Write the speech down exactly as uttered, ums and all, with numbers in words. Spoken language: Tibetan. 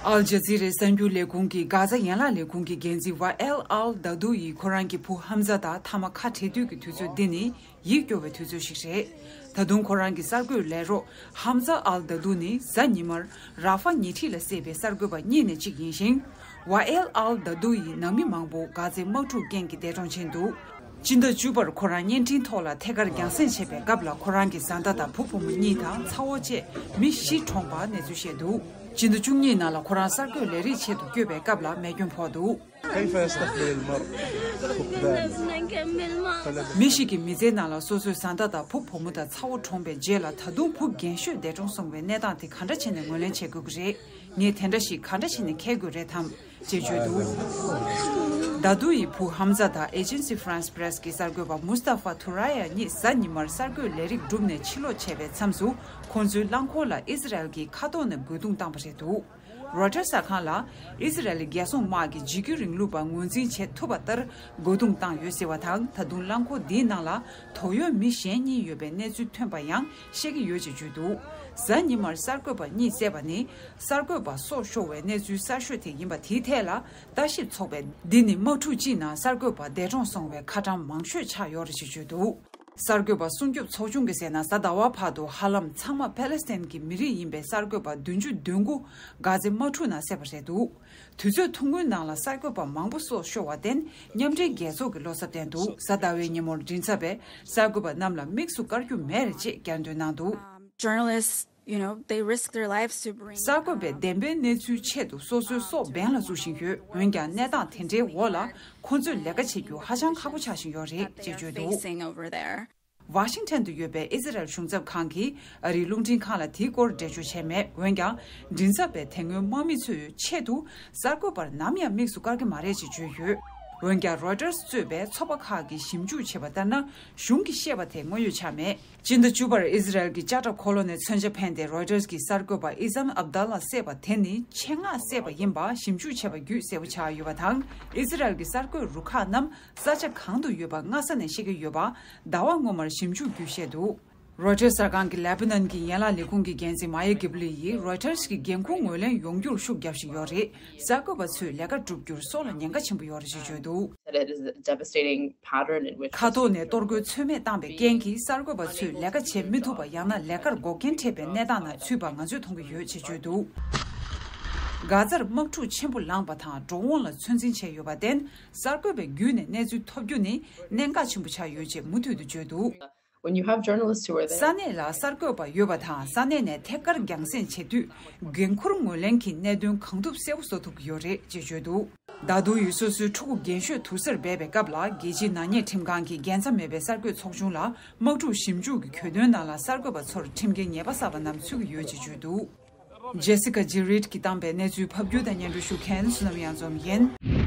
ཨལ་ཇ་ཛི་རའི་གསར་འགྱུར་ལས་ཁུངས་ཀྱིས་གྷ་ཛ་ཡན་ལག་ལས་ཁུངས་ཀྱི་འགན་འཛིན་ཝ་ཨེལ་ཨལ་དཱ་དུ་ཡིས་ཁོ་རང་གི་བུ་ཧམ་ཛ་དང་མཐའ་མ་ཁ་བྲལ་དུས་ཀྱི་དུས་ཚོད་འདི་ནི་ཡིད་སྐྱོ་བའི་དུས་ཚོད་ཞིག་རེད། ད་དུང་ཁོ་རང་གི་གསར་འགོད་ལས་རོགས་ཧམ་ཛ་ཨལ་དཱ་དུ་ནི་གཟའ་ཉི་མར་ར་ཧྥ་ཉེ་འཁྲིས་ལ་བསད་པའི་གསར་འགོད་པ་གཉིས་ནས་གཅིག་ཡིན་ཞིང་། ཝ་ཨེལ་ཨལ་དཱ་དུ་ཡི་ནང་མི་མང་པོ་གྷ་ཛའི་དམག་འཁྲུག་རྐྱེན་གྱིས་འདས་གྲོངས་ཕྱིན་འདུག་སྤྱི་ཟླ་བཅུ་པར་ཁོ་རང་བརྙན་འཕྲིན་ཐོག་ལ་ཐད་ཀར་རྒྱང་སྲིང་བྱས་པའི་སྐབས་ལ་ཁོ་རང་གི་བཟའ་ཟླ་དང་བུ་བུ་མོ་གཉིས་དང་ཚ་བོ་བཅས་མི་བཞི་གྲོངས་པ་གནས་ཚུལ་བཤད་འདུག་སྤྱི་ཟླ་བཅུ་གཉིས་ནང་ལ་ཁོ་རང་གསར་འགོད་ལས་རིགས་ཆེད་དུ་བསྐྱོད་པའི་སྐབས་ལ་རྨས་སྐྱོན་ཕོག་འདུག كيف يستقبل المرء فقدان؟ མི་ཞིག་གི་མི་ཚེའི་ནང་ལ་སོ་སོའི་བཟའ་ཟླ་དང་བུ་བུ་མོ་དང་ཚ་བོ་གྲོངས་པའི་རྗེས་ལ་ད་དུང་བུ་རྒན་ཤོས་འདས་གྲོངས་སོང་བའི་གནས་སྟངས་དེ་ག་འདྲ་བྱས་ནས་ངོས་ལེན་བྱེད་དགོས་ཀྱི་རེད། ངས་དེ་འདྲ་ཞིག་ག་འདྲ་བྱས་ནས་འཁྱེར་དགོས་རེད་དམ། ཅེས་བརྗོད་འདུག་དཱ་དུ་ཡི་བུ་ཧམ་ཛ་དང་ཨེ་ཇེན་སི་ཧྥ་རན་སི་པྲེ་སི་གི་གསར་འགོད་པ་མུས་ཏཱ་ཧྥ་ཐུ་ར་ཡ་གཉིས་གཟའ་ཉི་མར་གསར་འགོད་ལས་རིགས་བསྒྲུབས་ནས་ཕྱིར་ལོག་བྱས་པའི་མཚམས་སུ་ཁོང་ཚོའི་རླངས་འཁོར་ལ་ཨི་ཟི་རལ་གྱིས་མཁའ་ཐོག་ནས་རྒོལ་རྡུང་བཏང་པ་རེད་འདུག་རོའི་ཊར་གསར་ཁང་ལ་ཨི་ཟི་རལ་རྒྱལ་སྲུང་དམག་གིས་འཇིགས་སྐུལ་རིང་ལུགས་པ་ངོས་འཛིན་བྱེད་ཐུབ་པ་ལྟར་རྒོལ་རྡུང་བཏང་ཡོད་ཟེར་བ་དང་། ད་དུང་རླངས་འཁོར་འདིའི་ནང་ལ་དོགས་ཡོད་མི་གཞན་གཉིས་ཡོད་པའི་གནས་ཚུལ་ཐོན་པ་ཡང་བཤད་ཀྱི་ཡོད་ཅེས་བརྗོད་འདུག་གཟའ་ཉི་མར་གསར་འགོད་པ་གཉིས་བསད་པ་ནི། གསར་འགོད་པ་སྲོག་ཤོར་བའི་གནས་ཚུལ་གསར་ཤོས་དེ་ཡིན་པ་དེའི་ཐད་ལ་ལྟ་ཞིབ་ཚོགས་པས། འདི་ནི་དམག་འཁྲུག་སྤྱིའི་ནང་གསར་འགོད་པ་འདས་གྲོངས་སོང་བའི་ཁ་གྲངས་མང་ཤོས་ཆགས་ཡོད་རེད་ཅེས་བརྗོད་འདུག་གསར་འགོད་པ་སྲུང་སྐྱོབ་ཚོགས་ཆུང་གིས་ཟེར་ན། གཟའ་ཟླ་བ་བར་དུ་ཧ་ལམ་ཚང་མ་ཕཱ་ལེ་སི་ཐན་གྱི་མི་རིགས་ཡིན་པའི་གསར་འགོད་པ་བདུན་ཅུ་དོན་དགུ་གྷ་ཛའི་དམག་འཁྲུག་ནང་བསད་པ་རེད་འདུག་དུས་ཚོད་ཐུང་ངུའི་ནང་ལ་གསར་འགོད་པ་མང་པོ་སྲོག་ཤོར་བར་བརྟེན། མཉམ་འབྲེལ་རྒྱལ་ཚོགས་ཀྱིས་བློ་འཚབ་བསྟན་འདུག་གཟའ་ཟླ་བའི་ཉིན་མོར་མགྲིན་ཚབ་པས་གསར་འགོད་པ་རྣམས་ལ་དམིགས་སུ་བཀར་རྒྱུ་མེད་རེད་ཅེས་སྐྱར་འདོན་གནང་འདུག Journalists, you know, they risk their lives to bring གསར་འགོད་པས་བདེན་པའི་གནས་ཚུལ་ཆེད་དུ་སོ་སོའི་སྲོག་འབེན་ལ་བཙུགས་བཞིན་ཡོད། འོན་ཀྱང་གནས་སྟངས་དེ་འདྲའི་འོག་ལ་ཁོ་ཚོས་ལས་ཀ་བྱེད་རྒྱུ་ཧ་ཅང་ཁག་པོ་ཆགས་བཞིན་ཡོད་རེད་ཅེས་བརྗོད་འདུག facing over there. ཝ་ཤིང་ཊོན་དུ་ཡོད་པའི་ཨི་ཟི་རལ་གཞུང་ཚབ་ཁང་གིས་ཨ་རིའི་རླུང་འཕྲིན་ཁང་ལ་དེའི་སྐོར་འགྲེལ་བརྗོད་བྱས་མེད། འོན་ཀྱང་། མགྲིན་ཚབ་པས་དེ་སྔོན་དམག་མི་ཚོའི་ཆེད་དུ་གསར་འགོད་པར་ནམ་ཡང་དམིགས་སུ་བཀར་གྱི་མ་རེད་ཅེས་བརྗོད་ཡོད། འོན་ཀྱང་། རོའི་ཊར་གཙོས་པའི་ཚོགས་པ་ཁག་གིས་ཞིབ་འཇུག་བྱས་པ་ལྟར་ན། གཞུང་གིས་བཤད་པ་དེ་དངོས་ཡོད་ཆགས་མེད། སྤྱི་ཟླ་བཅུ་པར་ཨི་ཟི་རལ་གྱི་ལྕགས་ཁྲབ་འཁོར་ལོ་ནས་མཚོན་ཆ་འཕེན་ཏེ། རོའི་ཊར་གྱི་གསར་འགོད་པ་ཨི་ཟམ་ཨབ་དཱ་ལ་བསད་པ་དེ་ནི་ཆེད་མངགས་བསད་པ་ཡིན་པ་ཞིབ་འཇུག་བྱས་པ་བརྒྱུད་གསལ་པོ་ཆགས་ཡོད་པ་དང་། ཨི་ཟི་རལ་གྱི་གསར་འགོད་རུ་ཁག་རྣམས་ས་ཆ་གང་དུ་ཡོད་པ་སྔ་ས་ནས་ཤེས་ཀྱི་ཡོད་པ། ཟླ་བ་སྔོན་མར་ཞིབ་འཇུག་བརྒྱུད་བཤད་འདུག་རོའི་ཊར་གསར་ཁང་གི་ལེ་པ་ནན་གྱི་ཡན་ལག་ལས་ཁུངས་ཀྱི་འགན་འཛིན་མ་ཡ་གིབ་ལི་ཡིས་རོའི་ཊར་གྱི་འགན་འཁུར་ངོས་ལེན་ཡོང་རྒྱུར་ཤུགས་རྒྱབ་བཞིན་ཡོད་རེད། གསར་འགོད་པ་ཚོས་ལས་ཀ་བསྒྲུབ་རྒྱུར་སྲོག་ལ་ཉེན་ཁ་ཆེན་པོ་ཡོད་རེད་ཅེས་བརྗོད་འདུག That it is a devastating pattern in which མཁའ་ཐོག་ནས་གཏོར་རྒོལ་ཚོད་མེད་བཏང་བའི་རྐྱེན་གྱིས་གསར་འགོད་པ་ཚོས་ལས་ཀ་བྱེད་མི་ཐུབ་པ། ཡང་ན་ལས་ཀར་འགོག་རྐྱེན་འཕྲད་པའི་གནས་སྟངས་ནང་ཚུད་པ་ང་ཚོས་མཐོང་གི་ཡོད་ཅེས་བརྗོད་འདུག་གྷ་ཛར་དམག་འཁྲུག་ཆེན་པོ་ལངས་པ་དང་འགྲོ་འོང་ལ་ཚོད་འཛིན་བྱས་ཡོད་པར་བརྟེན། གསར་འགོད་པའི་བརྒྱུད་ནས་གནས་ཚུལ་ཐོབ་རྒྱུ་ནི་གནད་འགག་ཆེན་པོ་ཆགས་ཡོད་ཅེས་མུ་མཐུད་དུ་བརྗོད་འདུག When you have journalists who are there, ས་གནས་ལ་གསར་འགོད་པ་ཡོད་པ་དང་། ས་གནས་ནས་ཐད་ཀར་རྒྱང་སྲིང་བྱེད་དུས། འགན་འཁུར་ངོས་ལེན་གྱི་གནད་དོན་གང་ཐུབ་གསལ་པོ་བཟོ་ཐུབ་ཀྱི་ཡོད་རེད་ཅེས་བརྗོད་འདུག་དཱ་དུ་ཡིས་སོ་སོའི་ཕྲུ་གུ་རྒན་ཤོས་དུར་སར་སྦས་པའི་སྐབས་ལ། རྒྱལ་སྤྱིའི་ནག་ཉེས་ཁྲིམས་ཁང་གིས་རྒྱལ་མཚམས་མེད་པའི་གསར་འགོད་ཚོགས་ཆུང་ལ་དམག་འཁྲུག་ཞིབ་འཇུག་གི་གྱོད་དོན་ནང་ལ་གསར་འགོད་པ་ཚོར་ཁྲིམས་འགལ་ཉེས་པ་བསགས་པ་རྣམས་ཚུད་ཀྱི་ཡོད་ཅེས་བརྗོད་འདུག་ཇེ་སི་ཀ་ཇི་རིད་ཀྱིས་བཏང་པའི་གནས་ཚུལ་ཕབ་སྒྱུར་དང་སྙན་སྒྲོན་ཞུ་མཁན་བསོད་ནམས་གཡང་འཛོམས་ཡིན།